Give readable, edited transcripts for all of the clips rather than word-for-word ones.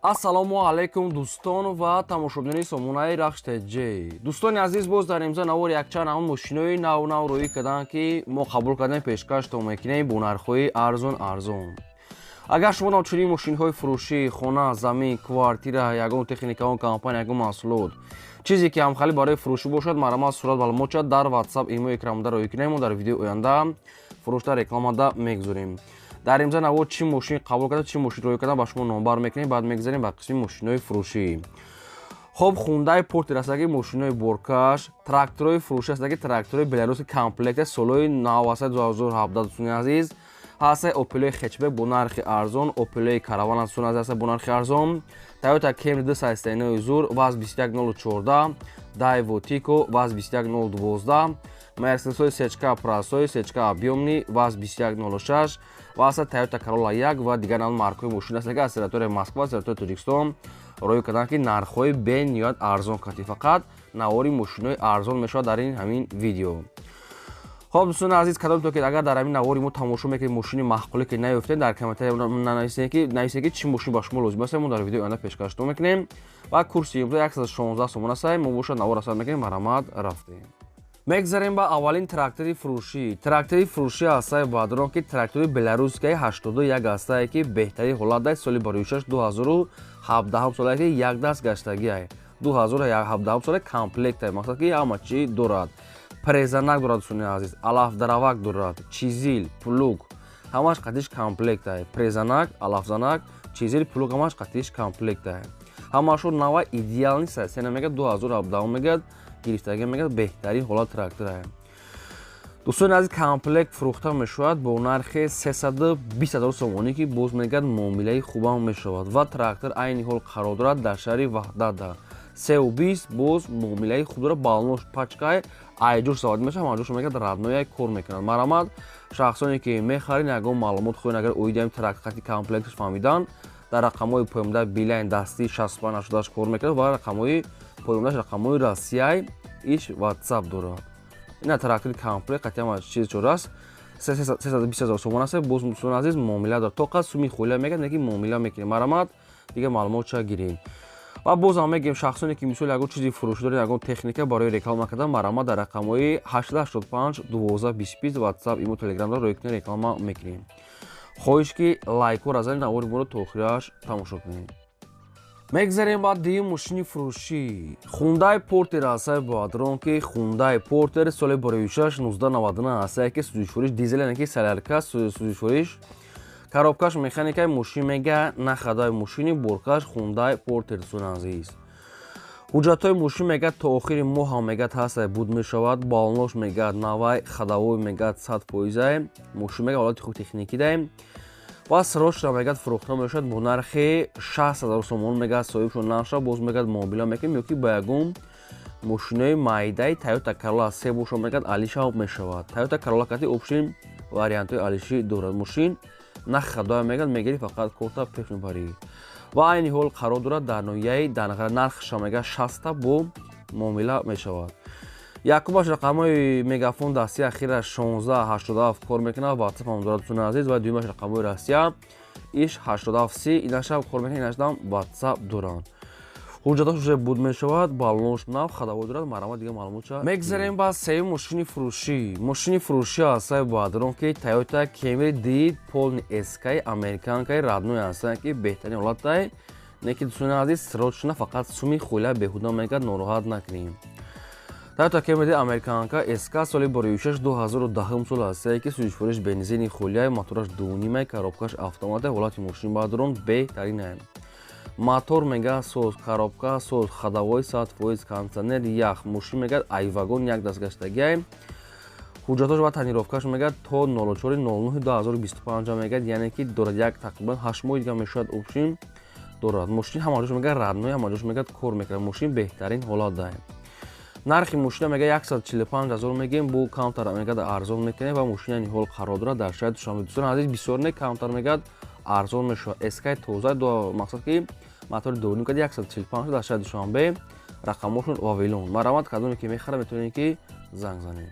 Ассалому алайкум, дӯстон ва тамошобинони сомонаи Рахш ТЖ. Дӯстони азиз, боз дар имзо навор якчанд ҳамон мошинои нав нав рӯӣ карданд, ки мо қабул кардем, пешкаштон мекунем бо нархҳои арзон арзон. Агар шумо чунин мошинҳои фурӯшӣ, хона, замин, квартира, ягон техника, он компания, ягон маҳсулот, чизе ки ҳамхелӣ барои фурӯшӣ бошад, марҳамат, сурат маълумотча дар WhatsApp, имо, экранда роӣ кунем. Мо дар видеои оянда фурӯшта рекламада мегузорем. Дар имза навор чӣ мошин қабул карда, чӣ мошин роӣ карда, ба шумо номбар мекунем. Баъд мегузарем ба қисми мошинои фурӯшӣ. Хоб, Хундай Портер астаги, мошинои боркаш, тракторои фурӯшӣ астаги, тракторои беларуси комплекта солҳои 2017. Дӯстони азиз, ҳастаи Опелои хэтчбек бо нархи арзон, Опелои Караван, дӯстони азиз, ҳаста бо нархи арзон, Тойота Кемри 239 зур, ВАЗ 21014, Дайво Тико, ВАЗ 21012, Мерседесои сечка простой, сечка объёмный, ВАЗ 2106 ва аста Тойота Королла 1 ва дигар навъ маркҳои мошин аст, ки аз территорияи Москва, территорияи Тоҷикистон роӣ карданд, ки нархҳои бениҳоят арзон кати. Фақат навори мошинои арзон мешавад дар ин ҳамин видео. Хоб, дӯстони азиз, кадом то ки агар дар ҳамин навори мо тамошо мекунед, мошини маъқуле ки наёфтед, дар комментария нанависед, ки нависед, ки чӣ мошин ба шумо лозим аст, мо дар видеои оянда пешкаштон мекунем. Ва курси имрӯза 116 сомон аст. Мо бошад навор асар мекунем. Марҳамат, рафтем. Мегзарем ба аввалин трактори фурӯшӣ. Трактори фурӯшӣ ҳастаи баъдрон, ки трактори беларусскаи 81 ҳастае, ки беҳтарин ҳолат дай, соли барои 2017 солае, ки як даст гаштагиай, 2017 сола, комплектай, мақсад ки ҳама чӣ дорад: презанак дорад, дӯстони азиз, алафдаравак дорад, чизил, плуг, ҳамаш қатиш комплектай. Презанак, алафзанак, чизил, плуг, ҳамаш қатиш комплектай. Ҳамашо нава, идеальный сена мегӯяд, 2017 мегӯяд гирифтагӣ, мегӯяд, беҳтарин ҳолат трактора. Дӯстони азиз, комплект фурӯхта мешавад бо нархи 320 ҳазор сомонӣ, ки боз мегӯяд, муомилаи хубам мешавад. Ва трактор айни ҳол қарор дорад дар шаҳри Ваҳдата. 320, боз муомилаи хуб дорад. Баллонош пачкай, айҷош завод мешавад, ҳамаҷош мегӯяд, родной кор мекунад. Марҳамат, шахсоне ки мехаред, ягон маълумот хоҳед, агар оиди ҳами трактор қати комплекташ фаҳмидан, дар рақамҳои поёнда Билайн дастӣ 6588 кор мекунад ва рақамҳои поёндаш рақамҳои Россияй, иш WhatsApp дорад. Ина трактори комплект қати ҳама чиз чор аст, 320 ҳазор сомон аст. Боз, дӯстони азиз, муомила дорад, тоқат суми холия мегӯяд, не ки муомила мекунем. Марҳамат, дигар маълумот ча гирем. Ва боз ҳам мегӯем, шахсоне ки мисол ягон чизи фурӯшӣ доред, ягон техника барои реклама кардан, марҳамат, дар рақамҳои 885 12 20 WhatsApp, имо, Телеграм дор, роӣ кунед, реклама мекунем. Хоҳиш ки лайкҳоро занед, навори моро то охираш тамошо кунед. Мегзарем ба дуюм мошини фурӯшӣ. Хундай Портер ҳастаи баъдрон, ки Хундай Портер соли 2006, 1999 ҳастае, ки сӯзишвориш дизел, яъне ки солярка, сӯзишвориш, коробкаш механикаи. Мошин мега на хадаи мошини боркаш Хундай Портер. Дӯстони азиз, ҳуҷҷатҳои мошин мегӯяд, то охири моҳ ҳам мегӯяд, ҳастае, буд мешавад. Баллонош мегӯяд, навай, ходовой мегӯяд, 100 фоизае. Мошин мега ҳолати хуб техникӣ даем ва срочно мегӯяд, фурӯхта мешавад бо нархи 60 000 сомон. Мегӯяд, соҳибшон наша, боз мегӯяд, муомила мекунем, ё ки ба ягон мошинои майдаи Тойота Карола се боша, мегӯяд, алиша мешавад. Тойота Карола кати общий вариантҳои алишӣ дорад. Мошин на хадоя, мегӯяд, мегирӣ, фақат корта пеш мебарӣ. Ва айни ҳол қарор дорад дар ноҳияи Данғара. Нархша мегӯяд, 60-та, бо муомила мешавад. Якумаш рақамҳои Мегафон дастӣ, ахираш 1687 кор мекунад, WhatsApp ҳам дорад, дӯстони азиз. Ва дуюмаш рақамҳои Россия, иш 87 30, инашам кор мекунад, инашам WhatsApp доранд. Ҳуҷҷаташ уже буд мешавад, баллонош нав, ходовой дорад. Марҳамат, дига маълумотча. Мегзарем ба сеюм мошини фурӯшӣ. Мошини фурӯшӣ ҳастаи баъдрон, ки Тойота Кемри ди полный эскаи американкаи родной ҳастанд, ки беҳтарин ҳолатай. Не ки, дӯстони азиз, срочно, фақат суми хуля беҳуда мегӯяд, нороҳат накунем. Тойота Кемри американка СК соли 2006, 2010 сол ҳастае, ки сӯзишвориш бензини хулияй, мотораш дунимай, коробкаш автомата. Ҳолати мошин баъдрон беҳтаринае. Мотор мега соз, коробка соз, ходовой 100%, кондиционер ях. Мошин мегӯяд, ай вагон як дастгаштагиай. Ҳуҷҷатош ва тонировкаш мегӯяд, то 04.09.2025 мегӯяд, яъне ки дорад як тақрибан 8 моҳи дига мешавад. Общем, дорад мошин ҳама ҷош, мегӯяд, родной, ҳама ҷош мегӯяд, кор мекунад. Мошин беҳтарин ҳолат даҳем. Нархи мошина мега 145 ҳазор мегӯем, бо камтар мегӯяд, арзон мекунем. Ва мошина ҳол қарор дорад дар шаҳри Душанбе. Дӯстони азиз, бисёр не, камтар мегӯяд, арзон мешавад. Эскай тоза, мақсад ки мотори дорим кард, 145 дар шаҳри Душанбе, рақамошон Вавилон. Марҳамат, кадоме ки мехарад, метавонед ки занг занед.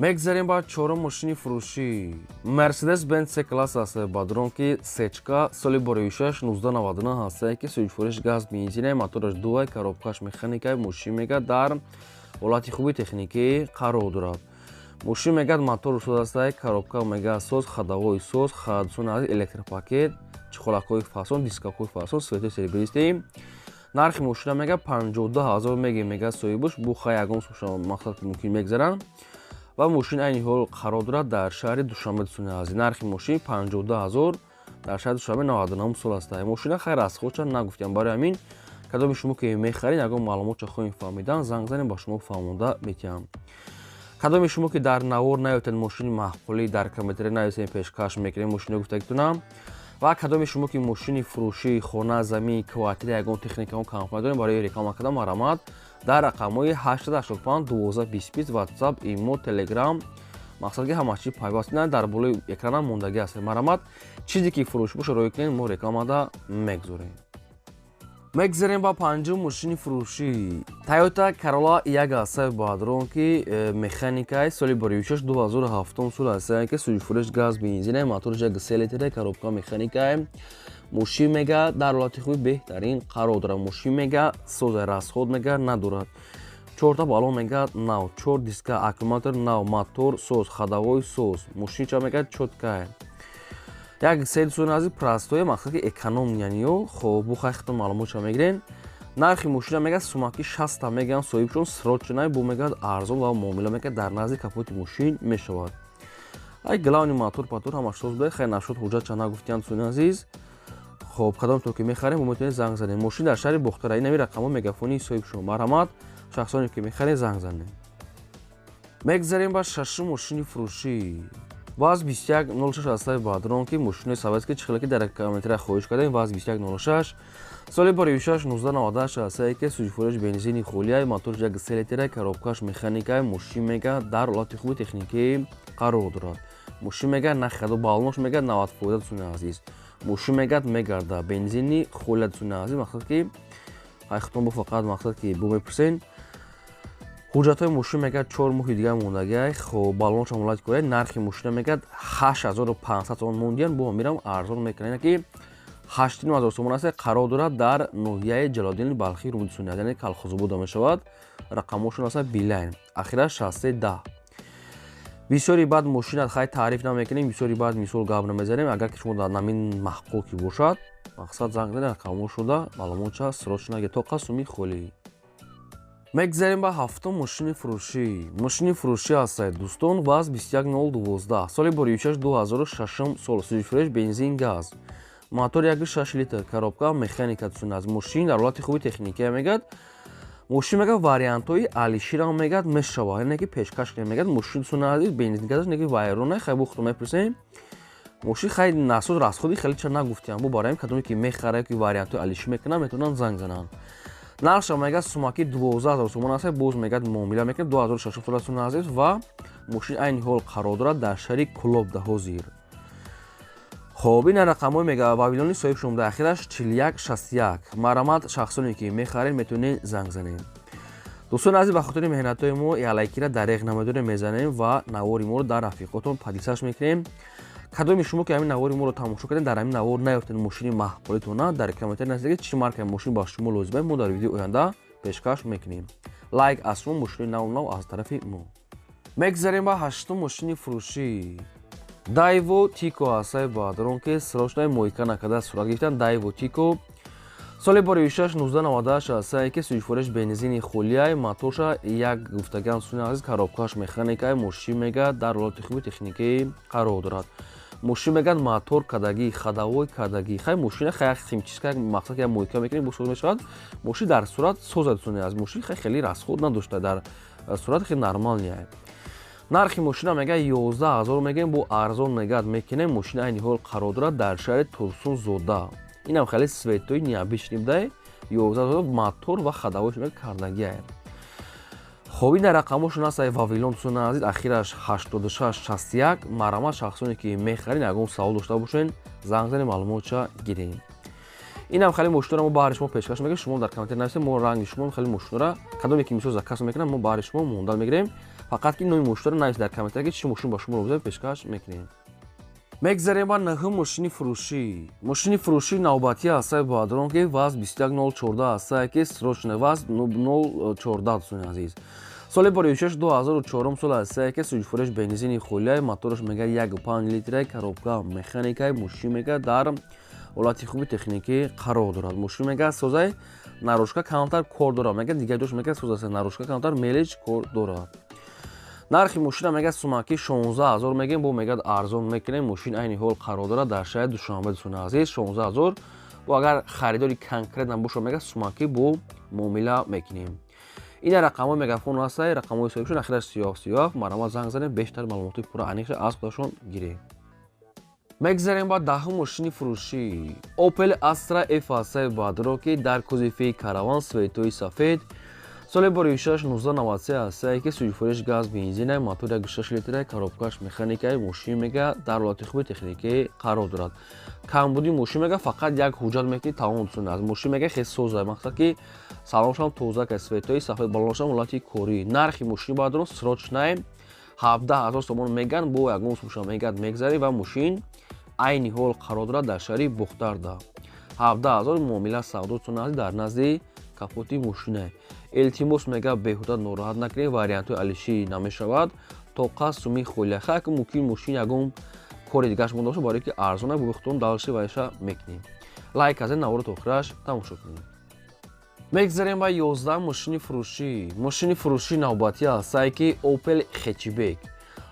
Мегзарем ба чорум мошини фурӯшӣ. Мерседес Бенз С класс ҳаст, бадрон, ки сечка, соли борӯишаш 1999 ҳастае, ки сӯзишвориш газ бензине, мотораш дуай, коробкаш механикай. Мошин мега дар ҳолати хуби техникӣ қарор дорад. Мошин мегад мотор соз ҳастае, коробка мега соз, ходовой соз, дӯстони азиз, электропакет, чехолакҳои фасон, дискакҳои фасон, светои серебристый. Нархи мошина мега 52 ҳазор меги, мега соҳибуш бу хай ягон мақсад мумкин мегзаранд. Ва мошин айни ҳол қарор дорад дар шаҳри Душанбе, дӯстони азиз. Нархи мошин 52 ҳазор, дар шаҳри Душанбе, 99 сол аста мошина. Хайр, расходша нагуфтем, барои ҳамин кадоми шумо ки мехаред, ягон маълумотча хоҳем фаҳмидан, занг занем, ба шумо фаҳмонда метиҳам. Кадоми шумо ки дар навор наётед мошини маъқулӣ, дар комментария нависем, пешкаш мекунем мошино гуфтагитунам. Ва кадоми шумо ки мошини фурӯшӣ, хона, замин, квартира, ягон техника, он компания дорем барои реклама кардан, марҳамат, дар рақамҳои 885 12 20 WhatsApp, имо, Telegram, мақсад ки ҳама чиз пайваст дар болои экранам мондагӣ аст. Марҳамат, чизе ки фурӯш боша, роӣ кунед, мо рекламада мегузорем. Мегзарем ба панҷум мошини фурӯшӣ. Тойота Карола як ҳастаи, бадрон, ки механикаи, соли борӯишаш 2007 сол ҳастае, ки сӯзишвориш газ бензине, мотораш 1,3 литре, коробка механикае. Мошин мега дар ҳолати хуби беҳтарин қарор дорад. Мошин мега соза, расход мега надорад. Чорта балон мега нав, чор диска, аккумулятор нав, мотор соз, ходовой соз. Мошинча мега чёткае, 1,3, дӯстони азиз, простое, мақсад ки эконом, яъне ё хоб бу хай хитон маълумотша мегирен. Нархи мошина мега сумаки 60 меган соҳибшон, срочно бу мегӯяд арзон ва муомила мекард, дар назди капоти мошин мешавад. Ай главный мотор патор ҳамаш соз буда. Хай, нашуд, ҳуҷҷатша нагуфтиянд, дӯстони азиз. Хоб, кадом то ки мехарем, мо метавонед занг занем. Мошин дар шаҳри Бохтара, ин ами рақамҳо мегафонии соҳибшон. Марҳамат, шахсоне ки мехарем, занг занем. Мегзарем ба шашум мошини фурӯшӣ. ВАЗ 2106 ҳастаи, бадрон, ки мошинои советский, чихеле ки дар комментария хоҳиш кардем. ВАЗ 2106, соли борӯишаш 1998 ҳастае, ки сӯзишвориш бензини холия, моторш 1,3 литра, коробкаш механикай. Мошин мега дар ҳолати хуби техникӣ қарор дорад. Мошин мега нахаду балонош мега 90%, дӯстони азиз. Мошин мегад мегарда, бензини холия, дӯстони азиз. Мақсад ки хайхтон бо фақат мақсад ки бо мепурсен. Ҳуҷҷатҳои мошин мегӯяд 4 моҳи дигар мондагиай. Хоб, баллонша мулоҳиза кунед. Нархи мошина мегӯяд 8500 сомон мондиян, бо мирам арзон мекунад, ки 8500 сомон аст. Қарор дорад дар ноҳияи Ҷалолиддини Балхӣ, Рудисуни, яъне Калхозобода мешавад. Рақамҳошон аст Билайн, ахираш 6310. Бисёри баъд мошинат хай таъриф намекунем, бисёри баъд мисол гап намезанем. Агар ки шумо дар намин маҳқул ки бошад, мақсад занг занед, рақамҳо шуда маълумотша срочно тоқа суми холӣ. Мегзарем ба ҳафтум мошини фурӯшӣ. Мошини фурӯшӣ ҳастад, дӯстон, ВАЗ 21012, соли борӯишаш 2006 сол, сӯзишвориш бензин газ, мотор 1,6 литр, коробка механика. Дӯстон, аз мошин дар ҳолати хуби техникия мегӯяд. Мошин мегӯяд вариантҳои алиширам мегӯяд мешавад, яъне ки пешкаш кунем мегӯяд. Мошин, дӯстони азиз, бензин газаш неки вайрона. Хай, бо худо мепурсем. Мошин хай насоз, расходи хеле ча нагуфтиям. Бо барои кадоме ки мехарад, ки вариантҳои алишир мекунад, метавонанд занг зананд. Нархша мегӯяд сумаки 12 000 сомон аст, боз мегӯяд муомила мекунад. 2006 сол, дӯстони азиз, ва мошин айни ҳол қарор дорад дар шаҳри Кулоб да ҳозир. Хоб, ин рақамҳои мега Вавилони соҳиб шумода, ахираш 4161. Марҳамат, шахсоне ки мехаред, метавонед занг занед. Дӯстони азиз, ба хотири меҳнатҳои мо ялайкира дареғ намедорем, мезанем ва навори моро дар рафиқотон поделиться мекунем. Кадоми шумо ки ҳамин навори моро тамошо кардем, дар ҳамин навор наёфтед мошини маъқулитона, дар комментарий нависед, чӣ маркаи мошин ба шумо лозима, мо дар видеои оянда пешкаш мекунем. Лайк аз шумо, мошини нав нав аз тарафи мо. Мегзарем ба ҳаштум мошини фурӯшӣ. Дайво Тико ҳастаи, баъдрон, ки срочно мойка накарда сурат гирифтан. Дайво Тико, соли борӯишаш 1998 ҳастае, ки сӯзишвориш бензини холияй, моторша як гуфтаган суни азиз, коробкаш механикай. Мошин мегӯяд дар ҳолати хуби техникӣ қарор дорад. Мошин мегӯяд мотор кардагӣ, ходовой кардагӣ. Хай, мошина хай химчистка, мақсад ки мойка мекунем, бо соз мешавад. Мошин дар сурат созад, суни аз мошин хай хеле расход надошта, дар сурат хеле нормальный. Нархи мошина мегӯяд 11 000 мегӯем, бо арзон мегӯяд мекунем. Мошина айни ҳол қарор дорад дар шаҳри Турсунзода. Инам хеле цветои необычный будай. 11 000, мотор ва ходовойш мега кардагиае. Хоб, ин рақамҳошон аст Вавилон, дӯстони азиз, ахираш 8661. Марҳамат, шахсоне ки мехаред, ягон савол дошта бошед, занг занед, маълумотша гирем. Инам хеле мошинро мо баҳри шумо пешкаш мекунем. Шумо дар комментар нависед, мо ранги шумо хеле мошинро кадоме ки мисол заказ мекунам, мо баҳри шумо мондан мегирем. Фақат ки номи мошинро нависед дар комментар, ки чӣ мошин ба шумо роза пешкаш мекунем. Мегзарем ба нӯҳум мошини фурӯшӣ. Мошини фурӯшӣ навбатӣ ҳастаи баъдрон, ки ВАЗ 21014 ҳастае, ки срочный ВАЗ 014, дӯстони азиз. Соли боришаш 2004 сол ҳастае, ки сӯзишвориш бензини холияй, мотораш мега 1,5 литрай, коробка механикай. Мошин мега дар ҳолати хуби техникӣ қарор дорад. Мошин мега созай, наружка камтар кор дорад, мега дигар ҷош мега соз аст, наружка камтар мелочь кор дорад. Нархи мошина мега сумаки 16 000 мегем, бо мега арзон мекунем. Мошин айни ҳол қарор дорад дар шаҳри Душанбе, дӯстони азиз. 16 000 бо агар харидори конкретно боша, мега сумаки бо муомила мекунем. Ина рақамҳои мегафон ҳастай, рақамҳои соҳибшон ахираш 37 37. Марҳамат, занг занем, бештар маълумоти пурра аниқша аз худашон гирем. Мегзарем ба даҳум мошини фурӯшӣ. Opel Astra F ҳастаи баъдро, ки дар кузови Караван, цветои сафед, соли боришаш 1993 ҳастае, ки сӯзишвориш газ бензина, мотор 1,6 литра, коробкаш механикаи. Мошин мега дар ҳолати хуби техникӣ қарор дорад. Камбуди мошин мега фақат як ҳуҷҷат мекунӣ, тамом, дӯстони аз. Мошин мега хел соза, мақсад ки салоншам тоза ка, цветои сафед, балоншам ҳолати корӣ. Нархи мошини баъдро срочный 17 000 сомон меган, бо ягон сумша мегад мегзарӣ ва мошин айни ҳол қарор дорад дар шаҳри Бухтарда. 17 000 муомила савдо дар назди капоти мошина. Илтимос, мега беҳуда нороҳат накунед, вариантҳои алишӣ намешавад, тоқа суми холия. Хайр, мумкин мошин ягон кори дигараш монда бошад, барое ки арзона бухтон дальше вайша мекунем. Лайк казен, наворо то охираш тамошо кунед. Мегзарем ба 11 мошини фурӯшӣ. Мошини фурӯшӣ навбатӣ ҳастае, ки Opel Хэтчбек,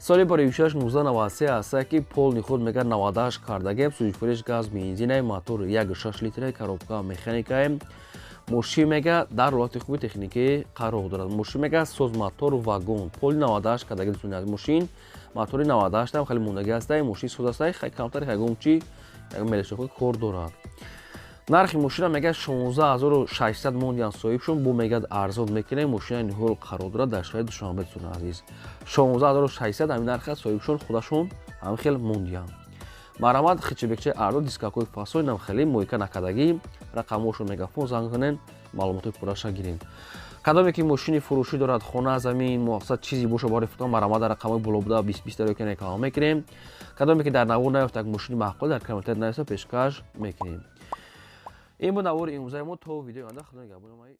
соли бароишаш 1993 ҳастае, ки полный ход мега 98 кардагем, сӯзишвориш газ бензинай, мотор 1,6 литра, коробка механикай. Мошин мега дар ҳолати хуби техникӣ қарор дорад. Мошин мега соз, мотор вагон, полный 98 кардаги, дӯстони азиз. Мошин мотори 98 ам хеле мондагӣ ҳастай, мошин соз ҳастай, камтар ягон чи ягон мелочҳо кор дорад. Нархи мошина мега 16 600 мондиан соҳибшон, бо мегад арзон мекунем. Мошина ниҳол қарор дорад дар шаҳри Душанбе, дӯстони азиз. 16 600 ҳамин нарха соҳибшон худашон ҳамин хел мондиан. Марҳамат, хэтчбекчаи арзон, дискакҳои фасон, инам хеле мойка накардагӣ. Рақамҳошон мегафон, занг занен, маълумотҳои пурраша гирен. Кадоме ки мошини фурӯшӣ дорад, хона, замин, мақсад чизе боша барои фурӯхтан, марҳамат, дар рақамҳои боло буда 20 20 дар ёки реклама мекунем. Кадоме ки дар навор наёфт, як мошини маъқул дар комментар нависа, пешкаш мекунем. Ин буд навори имрӯзаи мо. То видеои оянда, худо нигаҳбони.